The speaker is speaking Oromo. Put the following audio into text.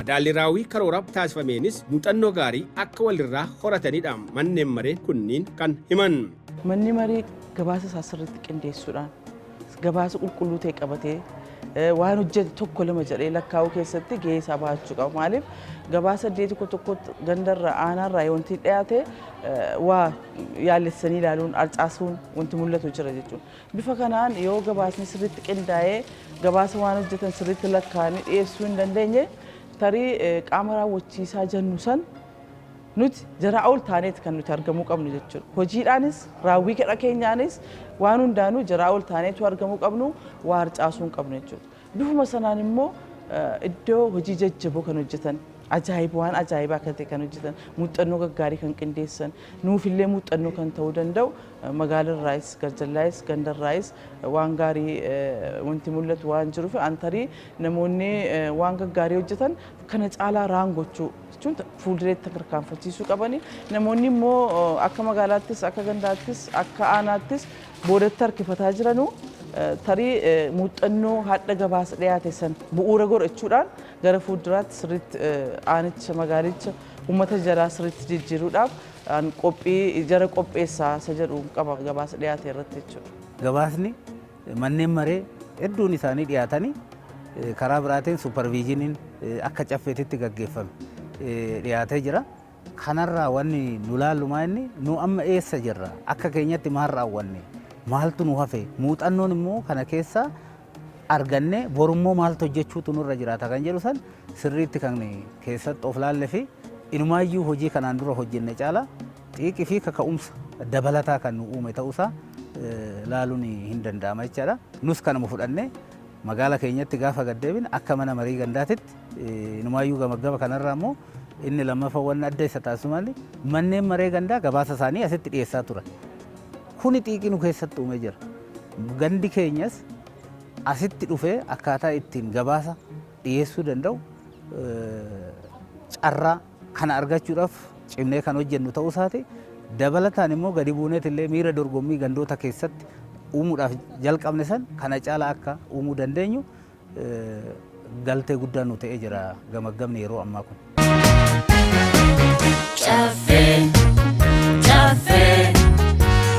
Madaalli raawwii karoora taasifameenis muuxannoo gaarii akka walirraa horatanidha manneen maree kunniin kan himan. Manni marii gabaasa isaa sirriitti qindeessuudhaan, gabaasa qulqulluu ta'e qabatee, waan hojjete tokko lama jedhee lakkaa'uu keessatti gahee isaa bahachuu qaba. Maaliif, gabaasa iddoo tokko tokkotti gandarraa, aanaarraa wanti dhiyaate waa yaallessanii ilaaluun, arcaasuun wanti mul'atu jira jechuudha. Bifa kanaan yoo gabaasni sirriitti qindaa'ee, gabaasa waan hojjetan sirriitti lakkaa'anii dhiyeessuu hin dandeenye, tarii qaama raawwachiisaa jennu san nuti jaraa ol taaneeti kan nuti argamuu qabnu jechuudha. Hojiidhaanis, raawwii kadha keenyaanis, waan hundaanuu jaraa ol taaneetu argamuu qabnu, waa harcaasuu hin qabnu jechuudha. Bifuma sanaan immoo iddoo hojii jajjaboo kan hojjetan, ajaa'iba, waan ajaa'ibaa kan ta'e kan hojjetan, muuxannoo gaggaarii kan qindeessan, nuufillee muuxannoo kan ta'uu danda'u, magaalarraayis, garjallaayis, gandarraayis waan gaarii wanti mul'atu waan jiruuf, antarii namoonni waan gaggaarii hojjetan kana caalaa raan gochuu jechuun fuuldureetti tarkaanfachiisuu qabani. Namoonni immoo akka magaalaattis, akka gandaattis, akka aanaattis boodatti harkifataa jiranuu, tarii muuxannoo hadha gabaasa dhiyaate san bu'uura godhachuudhaan gara fuulduraatti sirriitti aanicha, magaalicha, uummata jalaa sirriitti jijjiiruudhaaf qophii jara qopheessaa isa jedhu qaba gabaasa dhiyaate irratti jechuudha. Gabaasni manneen maree hedduun isaanii dhiyaatanii, karaa biraatiin supervisioniin akka caffeetitti gaggeeffame dhiyaatee jira. Kanarraa wanni nu laallu maa inni nu amma eessa jirra, akka keenyatti maal raawwanne, maaltu nu hafe, muuxannoon immoo kana keessa arganne borummoo maaltu hojjechuutu nurra jiraata kan jedhu san sirriitti kan keessatti of laalle fi inumaayyuu hojii kanaan dura hojjenne caala xiiqii fi kaka'umsa dabalataa kan nu uume ta'uusaa laaluun hin danda'ama jechaadha. Nus kanuma fudhannee magaala keenyatti gaafa gaddeebine, akka mana marii gandaatitti, inumaayyuu gamaggama kanarraa immoo inni lammaffaa wanni adda isa taasisu maali? Manneen maree gandaa gabaasa isaanii asitti dhiyeessaa turan. Kuni xiiqii nu keessatti uumee jira. Gandi keenyas asitti dhufee akkaataa ittiin gabaasa dhiyeessuu danda'u carraa kana argachuudhaaf cimnee kan hojjennu ta'uu isaati. Dabalataan immoo gadi buuneet illee miira dorgommii gandoota keessatti uumuudhaaf jalqabne san kana caalaa akka uumuu dandeenyu galtee guddaa nu ta'ee jira gamaggamni yeroo ammaa kun. Caffee, caffee.